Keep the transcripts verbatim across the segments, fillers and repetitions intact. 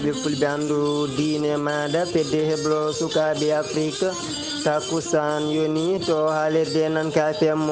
Ɓe fulɓe anndu diine maaɗa, fedde heblo sukaaɓe Afrik. Takkusaan yoni to haalirde Nanka F M,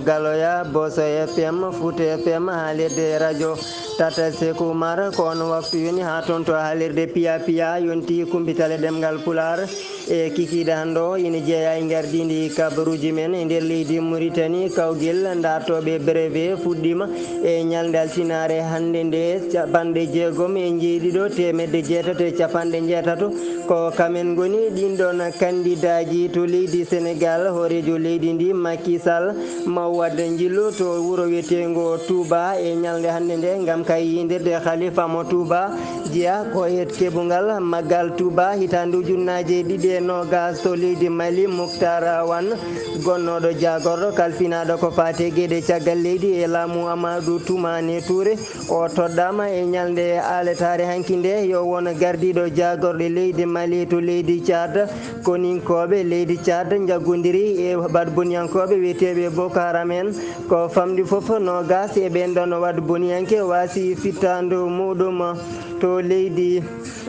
Galoya, Boso F M, Fuuta F M, haalirde radio Tata Seku Umar. Ko on waktu yoni haa toon to haalirde Piya Piya yonti kumpital e ɗemngal Pulaar. E kikiiɗe hannde o ina jeyaa e ngardiindi kabaruuji men e nder leydi Muritani. Kawgel ndaartooɓe brevet fuɗɗiima e ñalnde altinaare hannde nde, capanɗe jeegom e njeeɗiɗo teemedde jeetato e capanɗe njeetato. Ko kamen ngoni ɗiin ɗoon kandidaaji to leydi Senegaal. Hooreejo leydi ndi, Macky Sall, ma waɗ njillu to wuro wiyeteengo Touba e ñalnde hannde nde, ngam kay yindirde Khalifa mo Touba. Jeyaa ko e keɓungal maggal Touba hitaande ujunnaaje ɗiɗi e noogas to leydi Mali, Muktar Wan, gonnooɗo jaagorɗo kalfinaaɗo ko faati e geɗe caggal leydi e laamu Amadou Toumani Touré. O toɗɗaama e ñalnde aletaare hanki nde yo won gardiiɗo jaagorɗe leydi Mali to leydi Tchad. Koninkooɓe leydi Tchad njaggondiri e baɗboniyankooɓe wiyeteeɓe Boko Haram en. Ko famɗi fof noogas e ɓeen ɗoon waɗboniyanke waasi fittaandu muɗum to leydi,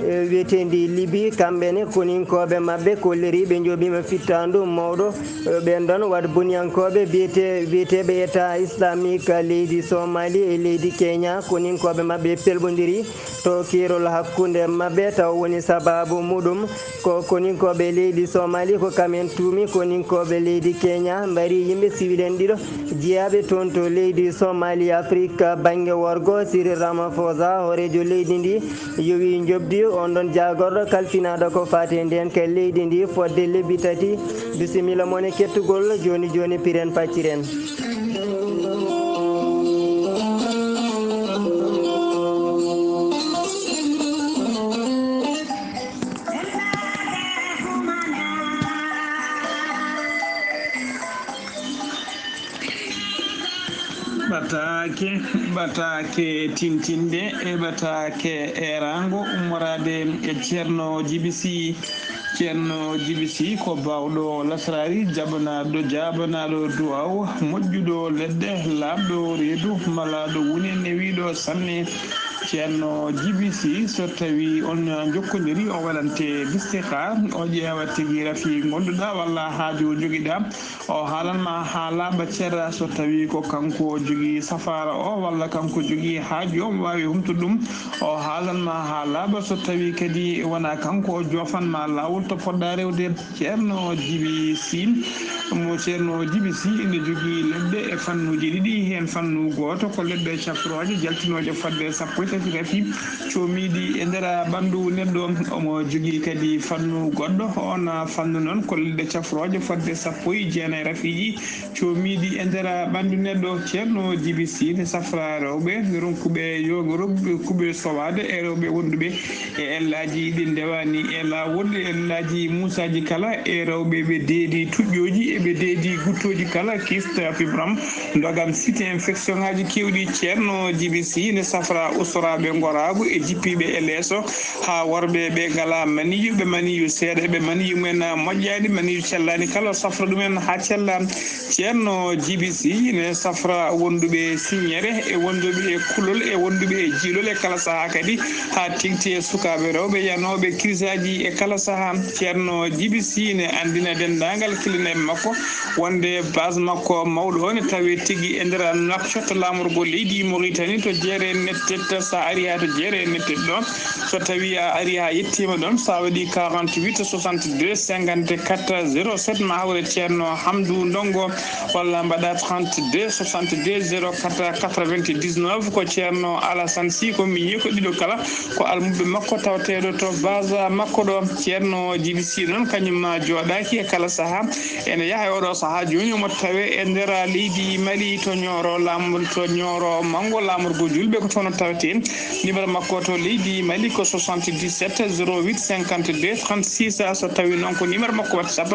e, wiyeteendi Libi. Kamɓe ne koninkooɓe maɓɓe kolliri ɓe njoɓiima fittaandu mawɗo, e, ɓeen ɗoon waɗboniyankooɓe biyete-, biyeteeɓe État Islamique leydi Somali e leydi Kenya. Koninkooɓe maɓɓe pelɓondiri to keerol hakkunde maɓɓe, taw woni sabaabu muɗum ko koninkooɓe leydi Somali, ko kamen tuumi koninkooɓe leydi Kenya mbari yimɓe siwil en ɗiɗo jeyaaɓe toon to leydi Somali, Afrik, bannge worgo. Cyril Ramaphosa, hooreejo leydi ndi, yowi njoɓdi on ɗon jaagorɗo kalfinaaɗo ko faati e ndeenka leydi ndi fodde lebbi tati. Bisimilla mon e kettugol, jooni jooni piren pacciren. Ɓataake, ɓataake tintinde e ɓataake eeraango ummoraade e Ceerno Jibi Si. Ceerno Jibi Si ko baawɗo lasraari, jaɓanaaɗo, jaabanaaɗo duwaaw, moƴƴuɗo leɗɗe, laaɓɗo reedu, malaaɗo wune, newiiɗo sanne. Ceerno Jibi Si, so tawii on njokkondirii, o waɗante listihaar, o ƴeewa tigi rafi ngonduɗaa walla haaju njogiɗaa. O haalan ma haa laaɓa cer, so tawii ko kanko o jogii safaara o, walla kanko jogii haaju o, omo waawi humtude ɗum. O haalan ma haa laaɓa, so tawii kadi wonaa kanko, o joofan ma laawol to poɗɗaa rewde. Ceerno Jibi Si, mo Ceerno Jibi Si ina jogii leɗɗe e fannuuji ɗiɗi, heen fannu gooto ko leɗɗe cafrooje jaltinooje fodde sappo e tati rafi, coomiiɗi e nder ɓanndu neɗɗo. Omo jogii kadi fannu goɗɗo, oon fannu noon ko leɗɗe cafrooje fodde sappo e jeenayi rafiiji, coomiiɗi e nder ɓanndu neɗɗo. Ceerno Jibi Si ne safra rewɓe, ne ronkuɓe yo-, rokkuɓe sowaade e rewɓe wonduɓe e ellaaji ɗi ndewaani e laawol, e ellaaji muusaaji kala, e rewɓe ɓe deedi tuƴƴooji, e ɓe deedi guttooji kala, kyste, fibrome, ndogam, site infection ŋaaji keewɗi. Ceerno Jibi Si ne safra ustoraaɓe ngoraagu e jippiiɓe e leeso, haa worɓe ɓe ngalaa maniyu, ɓe maniyu seeɗa, ɓe maniyu mumen moƴƴaani, maniyu cellaani kala, o safra ɗumen haa cella. Ceerno Jibi Si ne safra wonduɓe siññere e wonduɓe e kulol e wonduɓe e jiilol e kala sahaa kadi, haa teŋti e sukaaɓe rewɓe yanooɓe kirisaaji e kala sahaa. Ceerno Jibi Si ne anndina denndaangal killinaaɓe makko wonde base makko mawɗo o ne tawee tigi e nder Nouakchott, laamorgo leydi Mauritanie, to jeere nettet. So a arii haa to jeere nettet ɗo, so tawii a arii haa yettiima ɗoon, so a waɗii quarante-huit soixante-deux cinquante-quatre zéro sept, ma hawre Ceerno Hamdu Ndongo, walla mbaɗa trente-deux soixante-deux zéro quatre quatre-vingt-dix-neuf. Ko Ceerno Alassane Sy, ko miñi ko ɗiɗo kala, ko almuɓɓe makko tawateeɗo to base makko ɗo. Ceerno Jibi Si noon, kañum ma jooɗaaki e kala sahaa. Ene yaha e oɗo sahaa jooni, omo tawe e nder leydi Mali, to Ñooro, laamor-, to Ñooro Manngo, laamorgo juulɓe ko toon o tawetee. Numéro makko to leydi Mali ko soixante-dix-sept zéro huit cinquante-deux trente-six. So tawii noon ko numéro makko WhatsApp,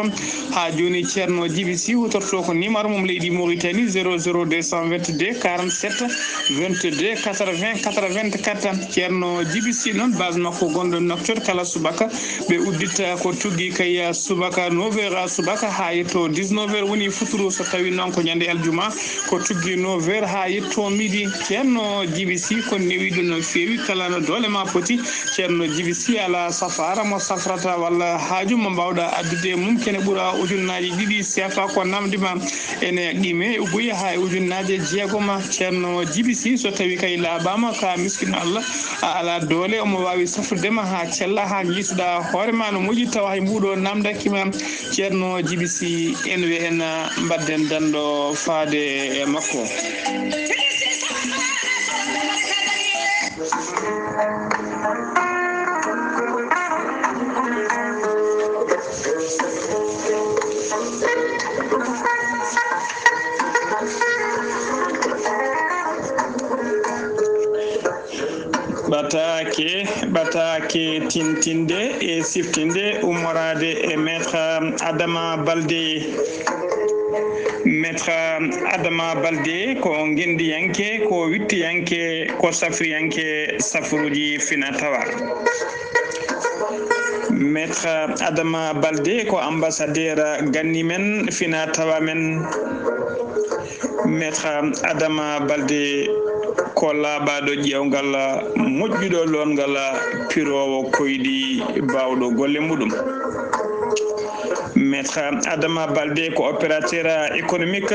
haa jooni Ceerno Jibi Si hutorto ko numéro mum leydi Mauritanie, zéro zéro deux cent vingt-deux quarante-sept vingt-deux quatre-vingts quatre-vingt-quatre. Ceerno Jibi Si noon, base makko gonɗo Nouakchott, kala subaka ɓe udditta ko tuggi kay subaka neuf heures subaka haa yetto Dix-neuf heures woni futuro, so tawi noon ko ñande aljuma, ko tuggi neuf heures haa yetto midi. Ceerno Jibi Si, ko newi ɗum no feewi, kala no doole ma poti. Ceerno Jibi Si alaa safaara mo safrata walla haaju mo mbaawɗa addude e mum, kene ɓura ujunnaaji ɗiɗi seefa ko namdi ma ene qime buy haa e ujunnaaje jeegoma. Ceerno Jibi Si, so tawi kay laaɓaama ka miskino Allah, a alaa doole, omo waawi safrude ma haa cella, haa njiituɗa hoore ma no moƴƴi, tawa hay mbuɗo namdaki ma. Ceerno Jibi Si, en we en, mbadden danɗo faade e makko. Ɓataake, ɓataake tintinde e siftinde ummoraade e Maître Adama Balde. Maître Adama Balde ko ngenndiyanke, ko wittiyanke, ko safriyanke safruuji fina tawa. Maître Adama Balde ko ambassadeur ganni men, fina tawa men. Maître Adama Balde ko laaɓaaɗo ƴeewngal, moƴƴuɗo loongal, piroowo koyɗi, baawɗo golle muɗum. Maître Adama Balde ko opérateur économique.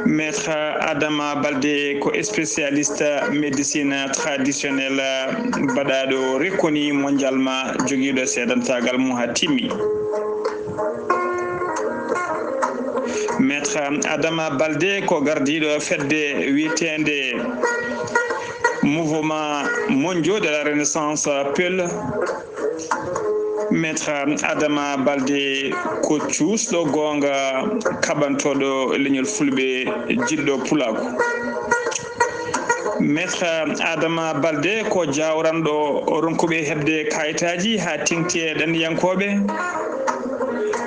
Maître Adama Balde ko spécialiste médecine traditionnelle, baɗaaɗo reconnu mondialement, jogiiɗo seedantaagal mum haa timmi. Maître Adama Balde ko gardiiɗo fedde wiyeteende Mouvement Mondiaux de la Renaissance Peul. Maître Adama Balde ko cuusɗo goonga, kaɓantooɗo leñol Fulɓe, jiɗɗo pulaagu. Maître Adama Balde ko jawranɗo ronkuɓe heɓde kayitaaji haa teŋti e ɗanniyankooɓe.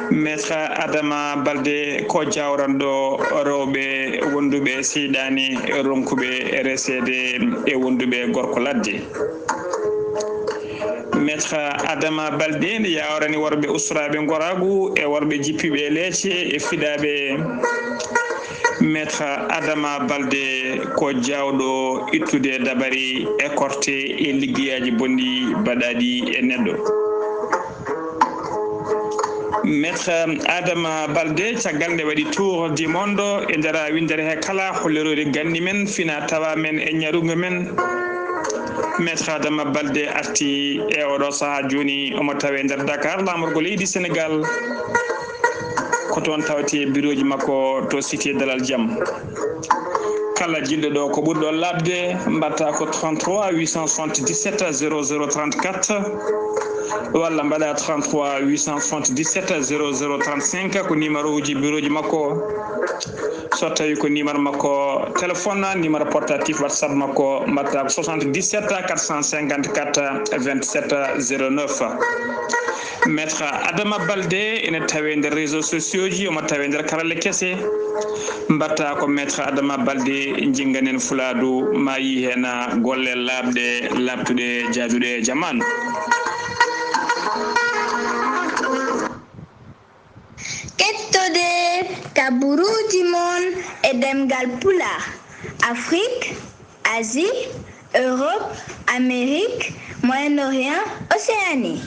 Maître Adama Balde ko jawranɗo rewɓe wonduɓe seyɗaani, ronkuɓe reseede e wonduɓe gorko ladde. Maître Adama Balde ne yawrani worɓe usturaaɓe ngoraagu e worɓe jippiiɓe leece e fiɗaaɓe. Maître Adama Balde ko jawɗo ittude dabari, écorté e liggeyaaji bonɗi baɗaaɗi e neɗɗo. Maître Adama Balde, caggal nde waɗi tour du monde e nder winndere he kala, holliroori ganni men, fina tawa men e ñarungo men. Maître Adama Balde arti e oɗo sahaa jooni, omo tawe nder Dakar, laamorgo leydi Sénégal. Ko toon tawte birooji makko to cité Dalal Jam. Kala jiɗɗo ɗo ko ɓurɗo laaɓde, mbaɗta ko trente-trois huit cent soixante-dix-sept zéro zéro trente-quatre, walla mbaɗa trente-trois huit cent soixante-dix-sept zéro zéro trente-cinq, ko numéro uji birooji makko. So tawi ko numéro makko téléphone, numéro portatif WhatsApp makko, mbaɗta ko soixante-dix-sept quatre cent cinquante-quatre vingt-sept zéro neuf. Maître Adama Balde ene tawe nder réseaux sociaux ji, omo tawe nder karalle kese. Mbaɗta ko Maître Adama Balde, jinganen Fuladu, ma yi heen golle laaɓɗe, laaɓtuɗe, jaaduɗe e jamaanu. Kettode kaburuuji mon e ɗemngal Pulaar, Afrique, Asie, Europe, Amérique, Moyen-Orient, Océanie.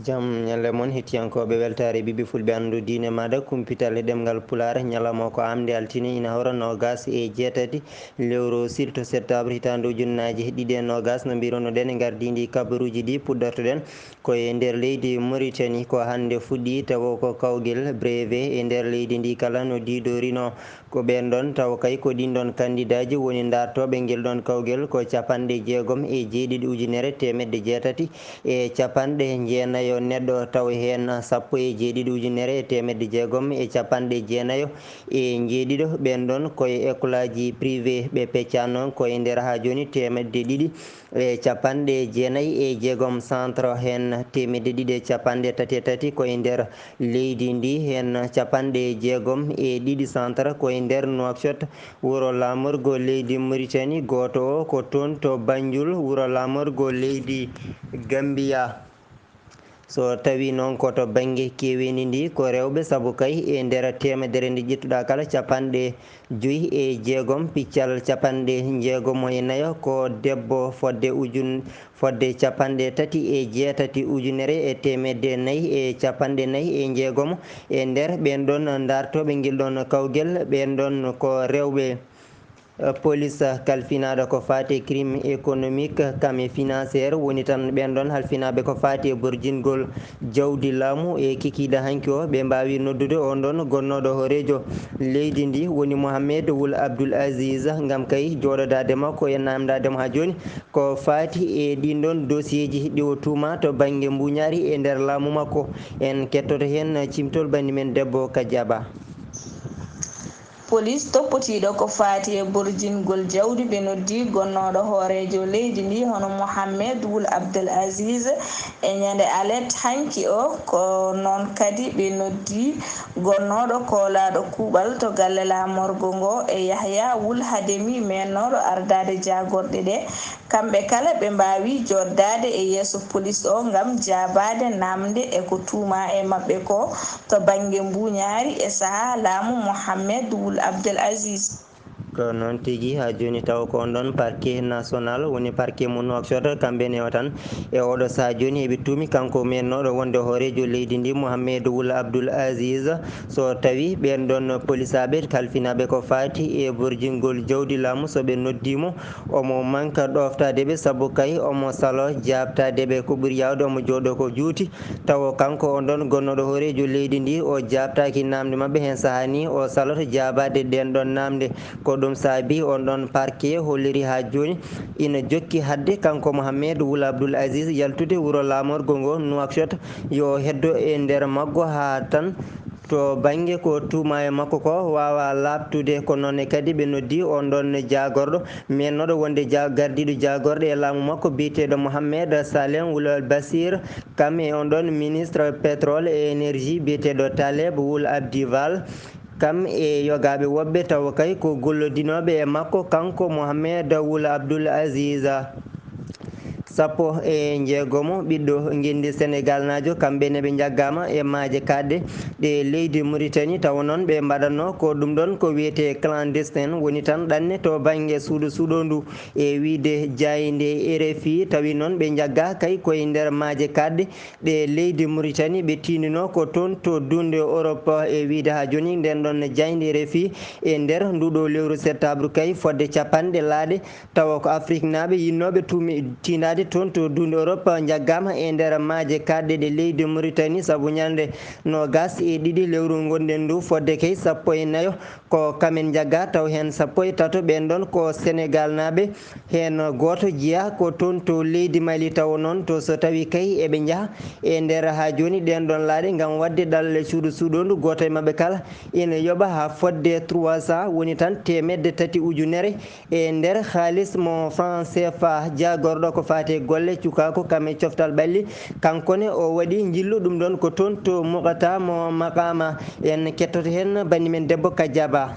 Jam ñalle mon, hettiyankooɓe Weltaare Ɓiɓɓe Fulɓe, Anndu Diine Maaɗa, Kumpital e Ɗemngal Pulaar. Ñalawma o ko aamnde altine, ina hawra noogaas e jeetati lewru silto septembre, hitaande ujunnaaje ɗiɗi e noogaas. No mbiiruno-ɗen, e ngardiindi kabaruuji ɗi, puɗɗorto-ɗen ko e nder leydi Mauritanie. Ko hannde fuɗɗi, tawo ko kawgel brevet e nder leydi ndi kala no diidorino. Ko ɓeen ɗoon tawo kay, ko ɗiin ɗoon kandidaaji woni ndaartooɓe ngel ɗoon kawgel, ko capanɗe jeegom e jeeɗiɗi ujunere teemedde jeetati e capanɗe jeenayo neɗɗo, tawa heen sappo e jeeɗiɗi ujunere e teemedde jeegom e capanɗe jeenayo e njeeɗiɗo. Ɓeen ɗoon ko e ekolaaji privé ɓe peccaano, ko e nder haa jooni teemedde ɗiɗi e capanɗe jeenayi e jeegom centre, heen teemedde ɗiɗi e capanɗe tati e tati ko e nder leydi ndi, heen capanɗe jeegom e ɗiɗi centre ko e nder Nouakchott, wuro laamorgo leydi Mauritanie, gooto o ko toon to Banjul, wuro laamorgo leydi Gambia. So tawii noon ko to bannge keeweendi ndi, ko rewɓe, sabu kay e nder teemedere nde ƴettuɗaa kala, capanɗe joyi e jeegom, piccal capanɗe jeegomo e nayo ko debbo, fodde ujun-, fodde capanɗe tati e jeetati ujunere e teemedde nayi e capanɗe nayi e jeegomo e nder ɓeen ɗoon daartooɓe ngel ɗoon kawgel, ɓeen ɗoon ko rewɓe. Police kalfinaaɗo ko faati e crime économique kam e financier woni tan ɓeen ɗoon halfinaaɓe ko faati e borjingol jawdi laamu e kikiiɗe hanki o. Ɓe mbaawi noddude oon ɗoon gonnooɗo hooreejo leydi ndi woni Mohamed Wul Abdul Aziz ngam kay jooɗodaade makko e naamndaade mo haa jooni ko faati e ɗiin ɗoon dosieeji ɗi o tuumaa to bannge mbuuñaari e nder laamu makko. En kettoto heen cimtol banndi men debbo Kadiaba. Polis toppotiiɗo ko faati e borjingol jawdi ɓe noddi gonnooɗo hooreejo leydi ndi hono Mohamed Wul Abdel Aziz e ñande alet hanki o. Ko noon kadi ɓe noddi gonnooɗo koolaaɗo kuuɓal to galle laamorgo ngo e Yahya Wul Hademi meennooɗo ardaade jaagorɗe ɗe. Kamɓe kala ɓe mbaawi jooɗdaade e yeeso polis o ngam jaabaade naamnde e ko tuumaa e maɓɓe ko to bannge mbuuñaari e sahaa laamu Mohamed Wul Abdel Aziz. Ko noon tigi, haa jooni taw ko on ɗoon parquet national woni parquet mo Nouakchott, kamɓe ne o tan e oɗo sahaa jooni eɓe tuumi kanko meennooɗo wonde hooreejo leydi ndi Mohamed Wul Abdul Aziz. So tawi ɓeen ɗoon polisaaɓe kalfinaaɓe ko faati e borjingol jawdi laamu, so ɓe noddiimo, omo manka ɗooftaade ɓe, sabu kay omo salo jaabtaade ɓe ko ɓuri yaawde, omo jooɗo ko juuti. Tawo kanko on ɗoon gonnooɗo hooreejo leydi ndi, o jaabtaaki naamnde maɓɓe. Heen sahaa ni o saloto jaabaade ɗeen ɗoon naamnde. Ko ɗum saabi on ɗoon parquet holliri haa jooni ina jokki haɗde kanko Mohamed Wul Abdul Aziz yaltude wuro laamorgo ngo Nouakchott, yo heddo e nder maggo haa tan to bannge ko tuumaa e makko ko waawa laaɓtude. Ko noon ne kadi ɓe noddi on ɗoon jaagorɗo meennooɗo wonde ja-, gardiiɗo jaagorɗe e laamu makko biyeteeɗo Mohamed Saleh Wul Al Basir, kam e on ɗoon ministre pétrole et énergie biyeteeɗo Taleb Wul Abdi Val, kam e yogaaɓe woɓɓe tawa kay ko gollodinooɓe e makko kanko Mohamed Wul Abdul Aziz. Sappo e jeegomo ɓiɗɗo ngenndi Senegalnaajo, kamɓe ne ɓe njaggaama e maaje kaaɗɗe ɗe leydi Mauritanie, tawa noon ɓe mbaɗatnoo ko ɗum ɗoon ko wiyetee clandestin, woni tan ɗanne to bannge suudu suuɗoondu. E wiyde jaaynde R F I, tawi noon ɓe njaggaa kay koye nder maaje kaaɗɗe ɗe leydi Mauritanie, ɓe tiindinoo ko toon to duunde Europe. E wiyde haa jooni ndeen ɗoon jaaynde R F I e nder nduuɗo lewru septembre kay fodde capanɗe laaɗe, tawa ko Afriknaaɓe yinnooɓe tuumi tiindaade toon to duunde Europe njaggaama e nder maaje kaaɗɗe ɗe leydi Mauritanie, sabu ñalnde noogaas e ɗiɗi lewru ngonɗen ndu fodde kay sappo e nayo ko kamen njaggaa, taw heen sappo e tato ɓeen ɗoon ko Senegalnaaɓe. Heen gooto jeyaa ko toon to leydi Mali, tawa noon to so tawii kay eɓe njaha e nder haa jooni ɗeen ɗoon laaɗe ngam waɗde ɗalle suudu suuɗoondu, gooto e maɓɓe kala ina yoɓa haa fodde trois cents, woni tan teemedde tati ujunere e nder haalis mo franc C F A. Jaagorɗo ko faati e golle cukaaku kam e coftal ɓalli, kanko ne o waɗi njillu ɗum ɗoon ko toon to Muqata mo Maqama. En kettoto heen banndi men debbo Kadiaba.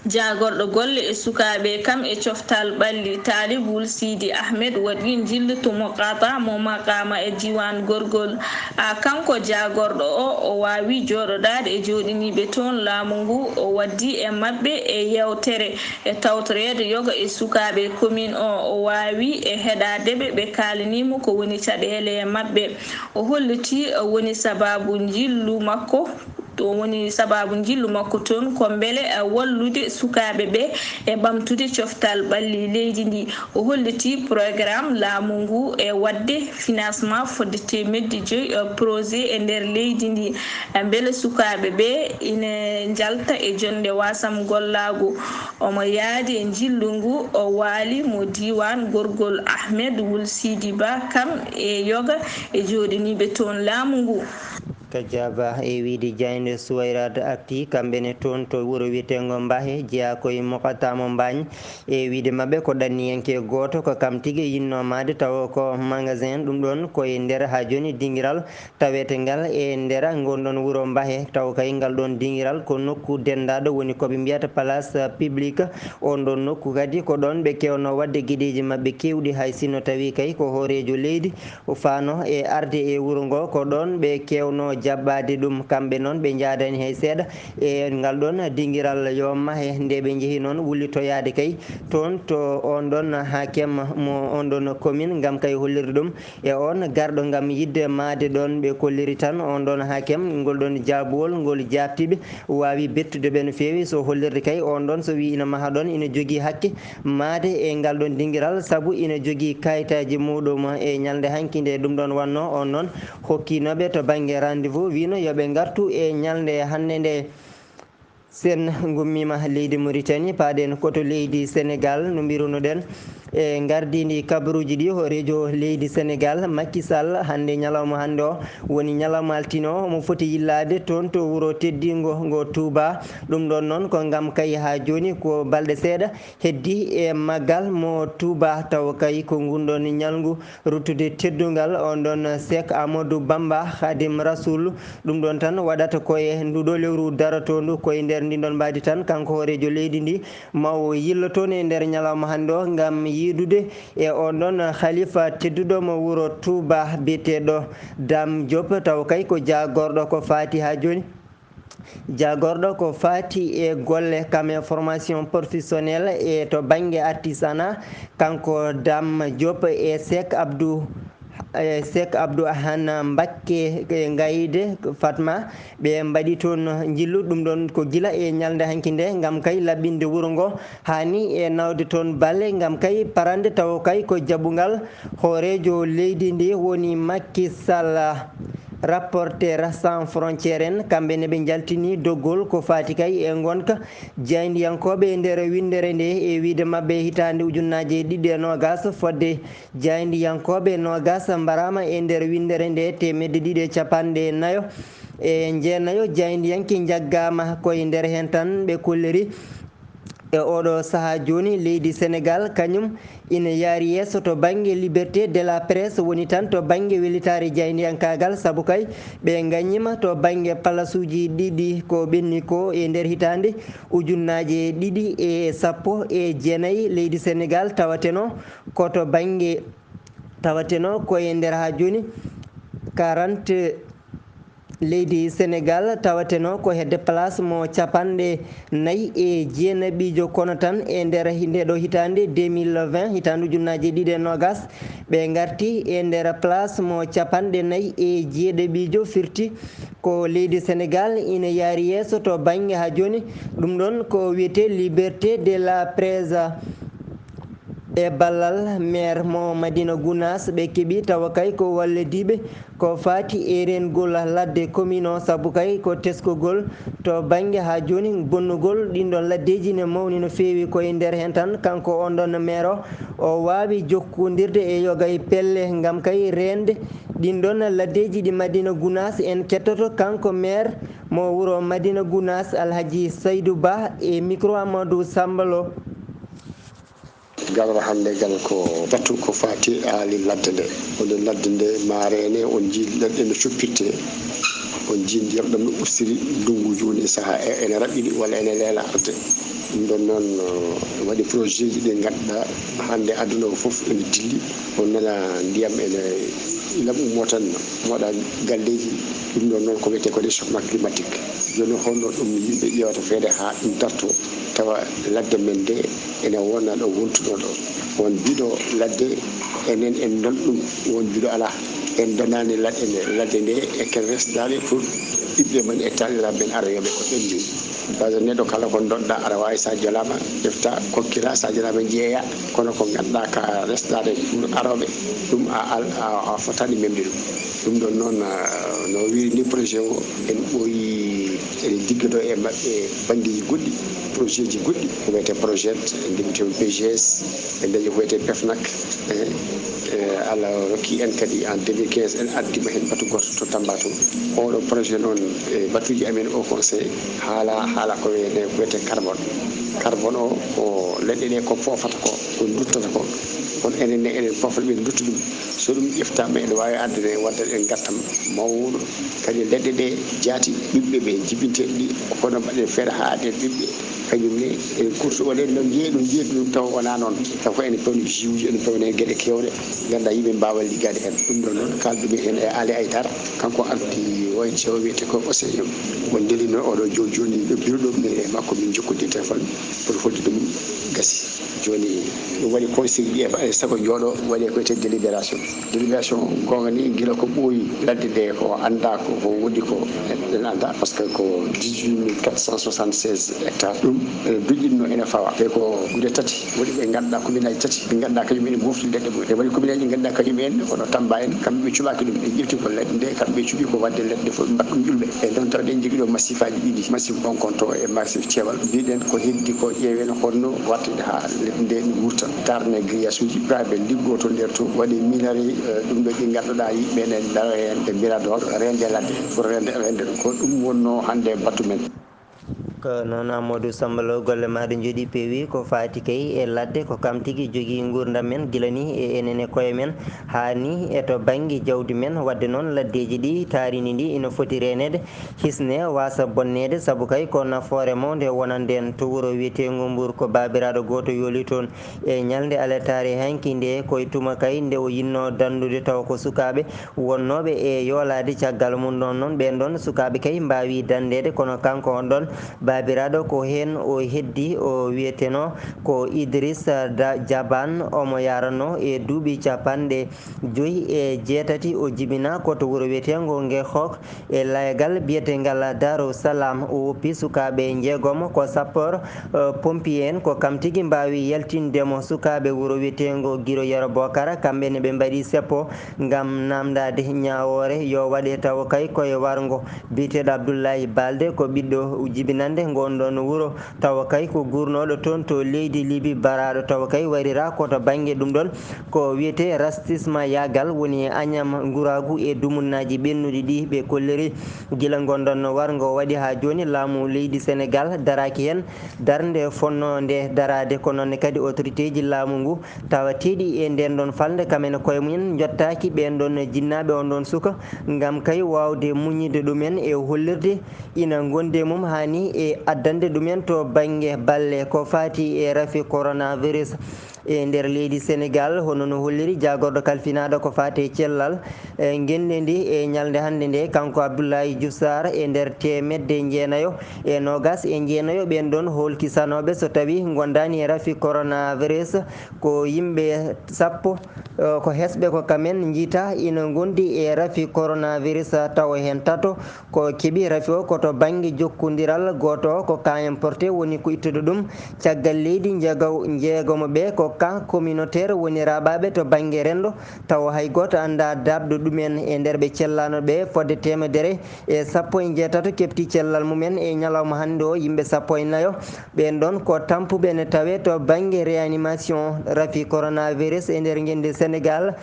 Jaagorɗo golle e sukaaɓe kam e coftal ɓalli, Taalib Wul Siidi Ahmed waɗi njillu to Muqata mo Maqama e diiwaan Gorgol. A kanko jaagorɗo o, o waawi jooɗodaade e jooɗiniiɓe toon laamu ngu, o waddi e maɓɓe e yeewtere e tawtoreede yoga e sukaaɓe commune o, o waawi e heɗaade ɓe, ɓe kaalanii mo ko woni caɗeele e maɓɓe. O holliti woni sabaabu njillu makko. Ɗum woni sabaabu njillu makko toon ko mbele, eh, wallude sukaaɓe ɓe e ɓamtude coftal ɓalli leydi ndi. O holliti programme laamu ngu e waɗde financement fodde teemedde joyi, eh, projet e nder leydi ndi. Eh, mbele sukaaɓe ɓe ina njalta e jonnde wasam gollaagu. Omo yaadi e njillu ngu, o waali mo diiwaan Gorgol Ahmed Wul Sidi Ba, kam e yoga e jooɗiniiɓe toon laamu ngu. Ka jaaba e wiide jaaynde Suwayraat Akti, kamɓe ne toon to wuro wiyeteengo Mbahe, jeyaa ko e Mokatamo Mbaañ. E wiide maɓɓe ko ɗanniyanke gooto, ko kam tigi yinnoo maayde, tawa ko magasin, ɗum ɗoon ko e nder haa jooni dingiral tawetee ngal e nder ngon ɗoon wuro Mbahe, tawa kay ngal ɗoon dingiral ko nokku denndaaɗo, woni ko ɓe mbiyata place publique. Oon ɗoon nokku kadi ko ɗoon ɓe keewnoo waɗde geɗeeji maɓɓe keewɗi, hay sinno tawii kay ko hooreejo leydi o faano e arde e wuro ngo, ko ɗoon ɓe keewnoo jaɓɓaade ɗum. Kamɓe noon ɓe njaadaani hay seeɗa e ngal ɗoon dingiral yo mahe. Nde ɓe njehi noon wullitoyaade kay toon to oon ɗoon haakem mo oon ɗoon commune ngam kay hollirde ɗum e oon garɗo ngam yiɗde maayde ɗoon, ɓe kolliri tan oon ɗoon haakem ngol ɗoon jaabuwol ngol jaabti ɓe waawi bettude ɓe no feewi. So hollirde kay oon ɗoon so wii ina maha ɗoon, ina jogii hakke maayde e ngal ɗoon dingiral, sabu ina jogii kayitaaji muuɗum. E ñalnde hanki nde ɗum ɗoon wannoo, oon noon hokkiino ɓe to bannge rendez-vous, wiino yo ɓe ngartu e ñalnde hannde nde. Sen ngummiima leydi Mauritanie, paaɗen ko to leydi Sénégal, no mbiruno-ɗen e ngardiindi kabaruuji ɗi, hooreejo leydi Sénégal, Macky Sall, hannde ñalawma hannde o woni ñalawma altine o, omo foti yillaade toon to wuro teddingo ngo Touba. Ɗum ɗoon noon ko ngam kay haa jooni ko balɗe seeɗa heddi e maggal mo Touba, tawa kay ko ngun ɗoon ñalngu ruttude teddungal on ɗoon Seek Amadou Bamba Khadim Rasoul. Ɗum ɗoon tan waɗata ko e nduɗo lewru darotoondu, ko e nder ndin ɗoon mbaadi tan kanko hooreejo leydi ndi ma o yillo toon e nder ñalawma hannde o ngam yiidude e on ɗoon khalifa tedduɗo mo wuro Touba biyeteeɗo Dame Diop, tawa kay ko jaagorɗo ko faati haa jooni. Jaagorɗo ko faati e golle kam e formation professionnelle e to bannge artisanat, kanko Dame Diop e Seek Abdou, e Seek Abdou Ahana Mbakke e Ngayde Fatma, ɓe mbaɗi toon njillu. Ɗum ɗoon ko gila e ñalnde hanki nde, ngam kay laɓɓinde wuro ngo, haani e nawde toon balle, ngam kay parande tawo kay ko jaɓungal hooreejo leydi ndi woni Macky Sall. Rapporteur Sans Frontières en, kamɓe ne ɓe njaltini doggol ko faati kay e ngonka jaayndiyankooɓe e nder winndere nde, e wiyde maɓɓe hitaande ujunnaaje ɗiɗi e noogas, fodde jaayndiyankooɓe noogas mbaraama e nder winndere nde, teemedde ɗiɗi e capanɗe nayo e jeenayo jaayndiyanke njaggaama. Ko e nder heen tan ɓe kolliri. E oɗo sahaa jooni, leydi Senegaal kañum ina yaari yeeso to bannge liberté de la presse, woni tan to bannge wellitaare jaayndiyankaagal, sabu kay ɓe ngaññiima to bannge palasuuji ɗiɗi ko ɓenni ko e nder hitaande ujunnaaje ɗiɗi e sappo e jeenayi. Leydi Senegaal tawatenoo ko to bannge, tawatenoo ko e nder haa jooni quarante Leydi Senegaal tawatenoo ko hedde place mo capanɗe nayi e jeenaɓiijo, kono tan e nder hi-, nde ɗo hitaande deux mille vingt, hitaande ujunnaaje ɗiɗi e noogas, ɓe ngarti e nder place mo capanɗe nayi e jeeɗaɓiijo, firti ko leydi Senegaal ina yaari yeeso to bannge haa jooni. Ɗum ɗoon ko wiyetee liberté de la presse. E ballal maire mo Madina Gounass, ɓe keɓi tawa kay ko wallodiiɓe ko faati e reengol ladde commune o, sabu kay ko teskugol to bannge haa jooni bonnugol ɗiin ɗoon laddeeji ne mawni no feewi. Ko e nder heen tan kanko on ɗoon maire o, o waawi jokkondirde e yoga e pelle ngam kay reende ɗiin ɗoon laddeeji ɗi Madina Gounass. En kettoto kanko maire mo wuro Madina Gounass, Alhaji Saydou Ba, e micro Amadou Samba Lo. Ngal hannde ngal ko datu ko faati e haali ladde nde. Woni ladde nde maareene, on njii ladde no coppirte, on njii ndiyam ɗam no ustiri ndunngu jooni e sahaa e, ene raɓɓiɗi walla ene leela arde. Ɗum ɗoon noon, eh, waɗi projet ji ɗi ngannduɗaa hannde aduna o fof ene dilli. On nana ndiyam ene ila ummoo tan moɗa galleeji. Ɗum ɗoon noon ko wiyetee ko réchauffement climatique. Jooni holno ɗum yimɓe ƴeewata feere haa ɗum darto? Tawa ladde men nde ene wona ɗo wontuno ɗo. Won biɗo ladde enen en don ɗum, won biɗo alaa. En donaani ladde nde, ladde nde e ken resdaade pour ɓiɓɓe men e taaniraaɓe men aroyooɓe ko ɓenni. Parce que neɗɗo kala ko ndonɗa aɗa waawi sa jolaama ƴefta kokkira, sa jolaama jeeya, kono ko ngannduɗaa ka resdaade pour arooɓe, ɗum a, a, a, a fotaani memde ɗum. Ɗum ɗoon noon, ah, no wiiri ni projet o en ɓooyi Eɗen liggodoo e maɓɓe banngeeji goɗɗi, projet ji goɗɗi, ko wiyetee projet, en ndeɓi toon P G S, en ndañi ko wiyetee PEFNAC. Eh, eh, Allah rokki en kadi en deux mille quinze, en addi ma heen batu gooto to Tamba to. Oɗo projet noon, e batuuji amen o conseil, haala, haala ko wiyetee, ko wiyetee carbone. Carbone o, ko leɗɗe ɗe ko poofata ko, ko duttata ko. Kono enen ne, eɗen poofa, ɓe dutta ɗum. So ɗum ƴeftaama, ene waawi addude, wadde en ngartam mawɗo. Kadi leɗɗe ɗe jaati, ɓiɓɓe ɓe jibinteeɓe ɗi, kono mbaɗen feere haa ɗen ɓiɓɓe, kañum ne, en kursu o ɗen no njeeɗu, njeeɗu ɗum taw wonaa noon. Taw ko enen pewni jiwuji, enen pewni heen geɗe keewɗe, ngannduɗaa yimɓe mbaawa liggaade heen. Ɗum ɗon noon, kaalduɗen heen e Ali Aydara, kanko ardi O N G o wiyetee ko O C M. Won ndelinoo oɗo jo-, jooni ɗo biro ɗo, min e makko min njokkodiri téléphone, pour holde ɗum gasi. Jooni ɗum waɗi conseil ɗi e sago jooɗo waɗe ko wiyetee délibération. Délibération goonga ni, gila ko ɓooyi ladde nde, ko anndaa ko, ko wondi ko, en anndaa, parce que ko dix-huit mille quatre cent soixante-seize hectares. Ɗum, eh, duƴƴinno ene fawa. Te ko guure tati, waɗi ɓe ngannduɗaa commune aji tati, ɓe ngannduɗaa kañum ene mofti leɗɗe mum. E waɗi commune aji ngannduɗaa kañum en, kono Tamba en, kamɓe ɓe cuɓaaki ɗum. Ɓe ƴefti ko leɗɗe nde, kamɓe ɓe cuɓi ko waɗde leɗɗe fof, mbaɗ ɗum ƴulɓe. E ɗon taw ɗen jogii ɗo masiifaaji ɗiɗi, masiifa on konto e masiifa ceewal. Mbiɗen ko heddi ko ƴeewen honno waɗtude haa leɗɗe nde wurta. Darne grillage uji, ɓe liggoo to nder to, waɗi minerai, eh, ɗum ɗo ɗi ngannduɗaa yimɓe ne daro heen e Mirador, reende ladde, pour reende, reende ɗum. Ko ɗum wonnoo hannde batu men. Ko noon, Amadou Samba Lo, golle maaɗa njooɗii peewi. Ko faati kay e ladde, ko kam tigi jogii nguurndam men gila ni e enen e koye men, haa ni e to bannge jawdi men. Waɗde noon, laddeeji ɗi taarindi ndi ina foti reeneede, hisne, waasa bonneede, sabu kay ko nafoore mawnde wonande en. To wuro wiyeteengo Mbour, ko baabiraaɗo gooto yooli toon e ñalnde alarba hanki nde, ko e tuma kay nde o yinnoo danndude, tawa ko sukaaɓe wonnooɓe e yoolaade. Caggal mum ɗoon noon, ɓeen ɗoon sukaaɓe kay mbaawii danndeede, kono kanko on ɗoon baabiraaɗo, ko heen o heddi. O wiyetenoo ko Idrissa Da Jaban, omo yaranoo e duuɓi capanɗe joyi e jeetati. O jibinaa ko to wuro wiyeteengo Ngexook, e laygal biyeteengal Daaru Salaam. O woppi sukaaɓe njeegom, ko sappoor, eh, pompier en, ko kam tigi mbaawi yaltinde mo. Sukaaɓe wuro wiyeteengo Giro Yero Bokara, kamɓe ne ɓe mbaɗi seppo ngam naamndaade ñaawoore yo waɗe, tawa kay koye warngo biyeteeɗo Abdullahi Balde, ko ɓiɗɗo jibinannde ngoon ɗoon wuro, tawa kay ko guurnooɗo toon to leydi Libi, baraaɗo, tawa kay wariraa ko to bannge ɗum ɗoon ko wiyetee rastisma yaagal, woni añam nguraagu e dumunnaaji ɓennuɗi ɗi ɓe kolliri. Gila ngon ɗoon warngo waɗi haa jooni, laamu leydi Senegaal daraaki heen darnde fotnoo nde daraade. Ko noon kadi autoriteeji laamu ngu tawateeɗi e ndeen ɗoon falnde, kam en koye mumen njottaaki ɓeen ɗoon jinnaaɓe, on ɗoon suka, ngam kay waawde muññinde ɗumen e hollirde ina ngondi e mum, haa ni e addande ɗumen to bannge balle ko faati e rafi coronavirus e nder leydi Senegaal, hono no holliri jaagorɗo kalfinaaɗo ko faati e cellal, e, ngenndi ndi e ñalnde hannde nde, kanko Abdoulaye Diouf Sarr. E nder teemedde jeenayo e noogas e jeenayo ɓeen ɗoon hoolkisanooɓe, so tawii ngondaani e rafi coronavirus, ko yimɓe sappo, e, ko hesɓe ko kamen njiita ina ngondi e rafi coronavirus, tawa heen tato ko keɓi rafi o ko to bannge jokkondiral, gooto o ko cas importé, woni ko ittude ɗum caggal leydi. Njeego-, njeegomo ɓe ko cas communautaire, woni raaɓaaɓe to bannge renndo, tawa hay gooto anndaa darɗo ɗumen. E nder ɓe cellaano ɓe fodde teemedere e sappo e njeetato keɓti cellal mumen e ñalawma hannde o, yimɓe sappo e nayo. Ɓeen ɗoon ko tampuɓe ne tawee to bannge réanimation. Rafi coronavirus e nder ngenndi Senegaal,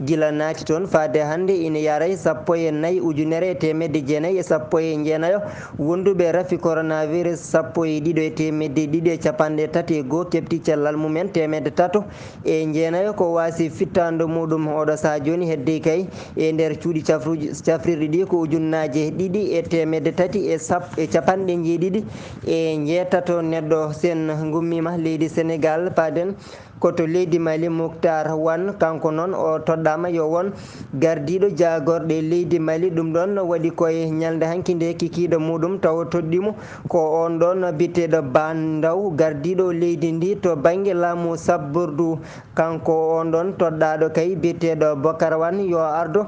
gila naati toon faade hannde, ina yaray sappo e nayi ujunere e teemedde jeenayi e sappo e jeenayo wonduɓe rafi coronavirus, sappo e ɗiɗo e teemedde ɗiɗi e capanɗe tati e goo keɓti cellal mumen, teemedde tato e jeenayo ko waasi fittaandu muɗum. Oɗo sahaa jooni heddi kay e nder cuuɗi cafruuji, cafrirɗi ɗi ko ujunnaaje ɗiɗi e teemedde tati e sap-, e capanɗe jeeɗiɗi e jeetato neɗɗo. Sen ngummiima leydi Senegaal, paaden ko to leydi Mali, Muktar Wan, kanko noon o toɗɗaama yo won gardiiɗo jaagorɗe leydi Mali. Ɗum ɗoon no waɗi koye ñalnde hanki nde kikiiɗe muɗum, tawa toɗɗii mo ko on ɗoon biyeteeɗo Ba Ndaw, gardiiɗo leydi ndi to bannge laamu sabbordu. Kanko on ɗoon toɗɗaaɗo kay biyeteeɗo Bokar Wan yo ardo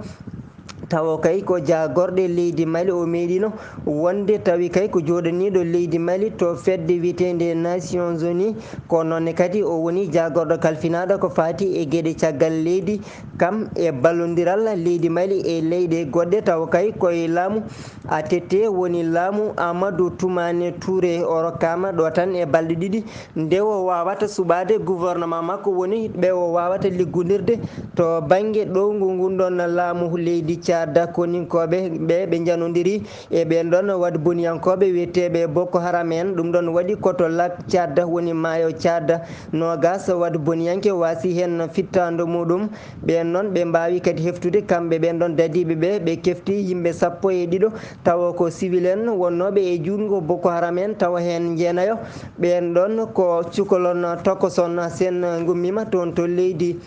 Tawo kay ko jaagorɗe leydi Mali o meeɗino wonde, tawi kay ko jooɗaniiɗo leydi Mali to fedde wiyeteende Nations Unies, ko noon ne kadi o woni jaagorɗo kalfinaaɗo ko faati e geɗe caggal leydi, kam e ballondiral leydi Mali e leyɗe goɗɗe, tawa kay koye laamu A T T woni laamu Amadou Toumani Touré. O rokkaama ɗo tan e balɗe ɗiɗi nde o waawata suɓaade gouvernement makko, woni ɓe o waawata liggondirde to bannge ɗowngu ngun ɗon laamu leydi Tchad. Koninkooɓe ɓe, ɓe njanondiri e ɓeen ɗon waɗ boniyankooɓe wiyeteeɓe Boko Haram en. Ɗum ɗon waɗi ko to Lac Tchad, woni maayo Tchad, noogas waɗ boniyanke waasi heen fittaandu muɗum. Ɓeen noon ɓe mbaawi kadi heftude kamɓe ɓeen ɗon dadiiɓe ɓe, ɓe kefti yimɓe sappo e ɗiɗo, tawa ko civil en wonnooɓe e juutngo Boko Haram en, tawa heen njeenayo ɓeen ɗon ko cukalon tokoson. Sen ngummiima toon to leydi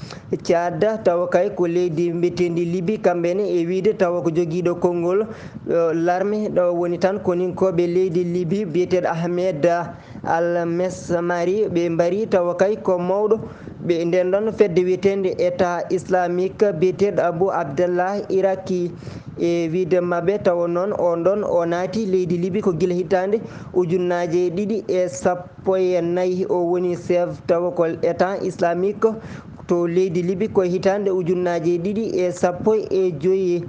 Tchad, tawa kay ko leydi mbiyeteendi Libi, kamɓe ne e wiyde tawa ko jogiiɗo konngol, eh, larme ɗo woni tan koninkooɓe leydi Libi biyeteeɗo Ahmed Al Mesmari, ɓe mbari tawa kay ko mawɗo ɓe nden ɗon fedde wiyeteende État Islamique biyeteeɗo Abu Abdallah Iraki. E wiyde maɓɓe, tawa noon on ɗon o naati leydi Libi ko gila hitaande ujunnaaje ɗiɗi e sappo e nayi. O woni chef tawa ko État Islamique to leydi Libi ko hitaande ujunnaaje ɗiɗi e sappo e joyi.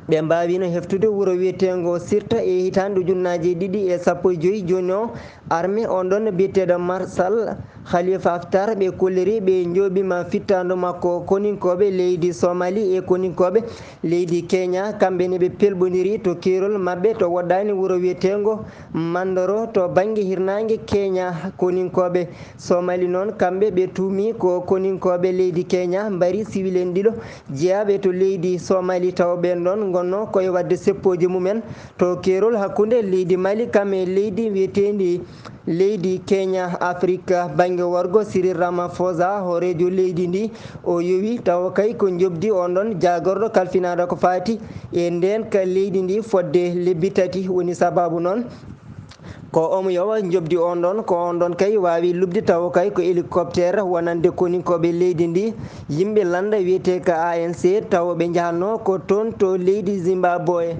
Ɓe mbaawino heftude wuro wiyeteengo Sirta e hitaande ujunnaaje ɗiɗi e sappo e joyi. Jooni o, armée on ɗon biyeteeɗo Marsal Khalifa Haftar, ɓe kolliri, ɓe njooɓiima fittaandu makko. Koninkooɓe leydi Somali e koninkooɓe leydi Kenya, kamɓe ne ɓe pelɓondiri to keerol maɓɓe to woɗɗaani wuro wiyeteengo Mandoro to bannge hirnaange Kenya. Koninkooɓe Somali noon, kamɓe ɓe tuumi ko koninkooɓe leydi Kenya mbari siwil en ɗiɗo jeyaaɓe to leydi Somali, tawa ɓeen ɗon ngonnoo koye waɗde seppooji mumen to keerol hakkunde leydi Mali kam e leydi wiyeteendi leydi Kenya. Afrique bannge worgo, Cyril Ramaphosa, hooreejo leydi ndi, o yowi tawa kay ko njoɓdi on ɗon jaagorɗo kalfinaaɗo ko faati e ndeenka leydi ndi fodde lebbi tati. Woni sabaabu noon ko omo yowa njoɓdi on ɗon, ko on ɗon kay waawi luɓde tawa kay ko hélicoptère wonande koninkooɓe leydi ndi, yimɓe lannda wiyetee ka A N C, tawa ɓe njahatnoo ko toon to leydi Zimbabwe.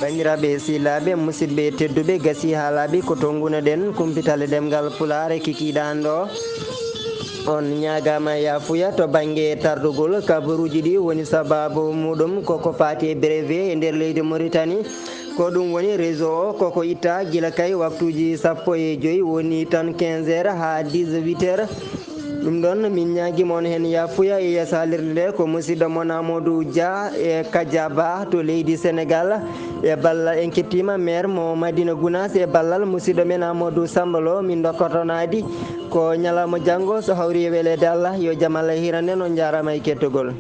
Banndiraaɓe e sehilaaɓe, musidɓe tedduɓe, gasii haalaaɓe ko to ngunuɗen kumpital e ɗemngal Pulaar e kikiiɗe hannde o. On ñaagaama yaafuya to bannge tardugol kabaruuji ɗi woni sabaabu muɗum koko faati e brevet e nder leydi Mauritanie. Ko ɗum woni réseau o koko itta gila kay waktuuji sappo e joyi, woni tan quinze heures haa dix-huit heures. Ɗum ɗon min ñaagii mon heen yaafuya e yeeso haalirde nde ko musidɗo mon Amadou Dia e Kadia Ba to leydi Sénégal. E ballal, en kettiima maire mo Madina Gounass e ballal musidɗo men Amadou Samba Lo, min ndokkoto naadi ko ñalawma janngo so hawri e weleede Allah. Yo jam Allah hiran en, on njaaraama e kettogol.